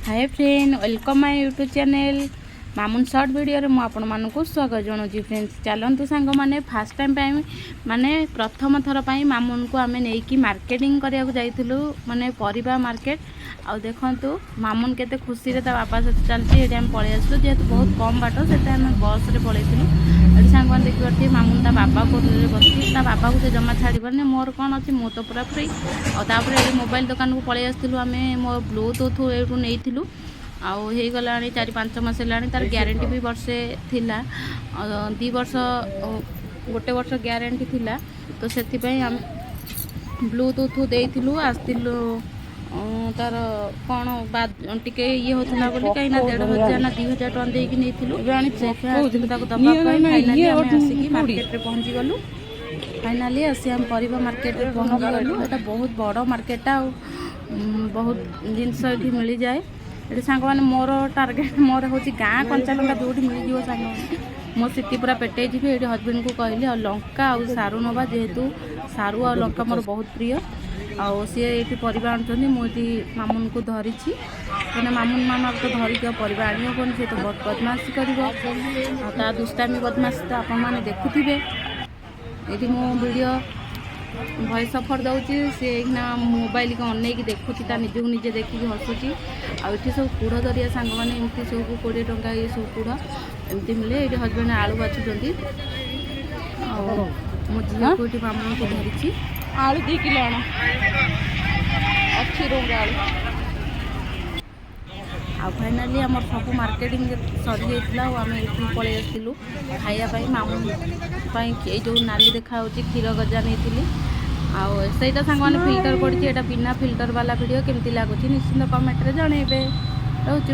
Hi friend, welcome my YouTube channel Mamun short ଭିଡ଼ିଓରେ ମୁଁ ଆପଣମାନଙ୍କୁ ସ୍ୱାଗତ ଜଣାଉଛି। ଫ୍ରେଣ୍ଡସ୍, ଚାଲନ୍ତୁ ସାଙ୍ଗମାନେ, ଫାର୍ଷ୍ଟ ଟାଇମ୍ ପାଇଁ, ମାନେ ପ୍ରଥମ ଥର ପାଇଁ ମାମୁନକୁ ଆମେ ନେଇକି ମାର୍କେଟିଂ କରିବାକୁ ଯାଇଥିଲୁ, ମାନେ ପରିବା ମାର୍କେଟ। ଆଉ ଦେଖନ୍ତୁ, ମାମୁନ କେତେ ଖୁସିରେ ତା ବାପା ସହିତ ଚାଲିଛି। ଏଠି ଆମେ ପଳେଇ ଆସିଲୁ। ଯେହେତୁ ବହୁତ କମ୍ ବାଟ, ସେଥିପାଇଁ ଆମେ ବସ୍ରେ ପଳେଇଥିଲୁ। ଏଠି ସାଙ୍ଗମାନେ ଦେଖିପାରୁଥିବେ, ମାମୁନ ତା ବାବା କୋଳରେ ବସିଛି। ତା ବାବାକୁ ସେ ଜମା ଛାଡ଼ିବନି। ମୋର କ'ଣ ଅଛି, ମୁଁ ତ ପୁରା ଫ୍ରି। ଆଉ ତାପରେ ଏଠି ମୋବାଇଲ ଦୋକାନକୁ ପଳେଇ ଆସିଥିଲୁ ଆମେ। ମୋ ବ୍ଲୁଟୁଥ୍ ଏଇଠୁ ନେଇଥିଲୁ ଆଉ ହେଇଗଲାଣି 4-5 ମାସ ହେଲାଣି। ତାର ଗ୍ୟାରେଣ୍ଟି ବି ବର୍ଷେ ଥିଲା, 2 ବର୍ଷ, ଗୋଟେ ବର୍ଷ ଗ୍ୟାରେଣ୍ଟି ଥିଲା। ତ ସେଥିପାଇଁ ଆମେ ବ୍ଲୁଟୁଥ୍ ଦେଇଥିଲୁ, ଆସିଥିଲୁ। ତାର କ'ଣ ବା ଟିକେ ଇଏ ହେଉଥିଲା ବୋଲି, କାହିଁକିନା 1500 ନା 2000 ଟଙ୍କା ଦେଇକି ନେଇଥିଲୁ, ସେଥିପାଇଁ ଆସିଥିଲୁ ତାକୁ ଦେବା ପାଇଁ। ଫାଇନାଲି ଆମେ ଆସିକି ମାର୍କେଟରେ ପହଞ୍ଚିଗଲୁ। ଫାଇନାଲି ଆସି ଆମେ ପରିବା ମାର୍କେଟରେ ପହଞ୍ଚିଗଲୁ। ଏଇଟା ବହୁତ ବଡ଼ ମାର୍କେଟଟା ଆଉ ବହୁତ ଜିନିଷ ଏଠି ମିଳିଯାଏ। ଏଠି ସାଙ୍ଗମାନେ, ମୋର ଟାର୍ଗେଟ୍ ମୋର ହେଉଛି ଗାଁ କଞ୍ଚା ଲଙ୍କା ଯେଉଁଠି ମିଳିଯିବ, ସାଙ୍ଗମାନେ, ମୋ ସିଟି ପୁରା ପେଟେଇ ଯିବି। ଏଇଠି ହଜବେଣ୍ଡକୁ କହିଲି ଆଉ ଲଙ୍କା ଆଉ ସାରୁ ନେବା, ଯେହେତୁ ସାରୁ ଆଉ ଲଙ୍କା ମୋର ବହୁତ ପ୍ରିୟ। ଆଉ ସିଏ ଏଇଠି ପରିବା ଆଣୁଛନ୍ତି, ମୁଁ ଏଠି ମାମୁନକୁ ଧରିଛି, କାହିଁକିନା ମାମୁନ ମାମାକୁ ତ ଧରିକି ଆଉ ପରିବା ଆଣି ହେବନି। ସେ ତ ବହୁତ ବଦମାସି କରିବ। ଆଉ ତା ଦୁଷ୍ଟାମି ବଦମାସି ତ ଆପଣମାନେ ଦେଖୁଥିବେ। ଏଇଠି ମୁଁ ଭିଡ଼ିଓ ଭଏସ୍ ଅଫର୍ ଦେଉଛି, ସେ ଏଇଖିନା ମୋବାଇଲକୁ ଅନେଇକି ଦେଖୁଛି, ତା ନିଜକୁ ନିଜେ ଦେଖିକି ହସୁଛି। ଆଉ ଏଠି ସବୁ କୁଢ଼ ଦରିଆ ସାଙ୍ଗମାନେ, ଏମିତି ସବୁ 20 ଟଙ୍କା, ଏ ସବୁ କୁଢ଼ ଏମିତି ମିଳେ। ଏଇଠି ହଜବେଣ୍ଡ ଆଳୁ ବାଛୁଛନ୍ତି ଆଉ ମୋ ଝିଅକୁ ଏଠି ମାମୁଙ୍କୁ ଧରିଛି। ଆଳୁ 2 କିଲୋ ଆଣ, ଅଛି ରୁମ୍ରେ ଆଳୁ। ଆଉ ଫାଇନାଲି ଆମର ସବୁ ମାର୍କେଟିଂ ସରିଯାଇଥିଲା ଆଉ ଆମେ ଏଇଠି ପଳେଇ ଆସିଥିଲୁ ଖାଇବା ପାଇଁ। ମାମୁଁ ପାଇଁ ଏଇ ଯେଉଁ ନାଲି ଦେଖାହେଉଛି କ୍ଷୀର ଗଜା ନେଇଥିଲି। ଆଉ ସେଇଟା ସାଙ୍ଗମାନେ ଫିଲ୍ଟର ପଡ଼ିଛି, ଏଇଟା ବିନା ଫିଲ୍ଟର ବାଲା ଭିଡ଼ିଓ। କେମିତି ଲାଗୁଛି ନିଶ୍ଚିନ୍ତ କମେଣ୍ଟରେ ଜଣେଇବେ। ରହୁଛି।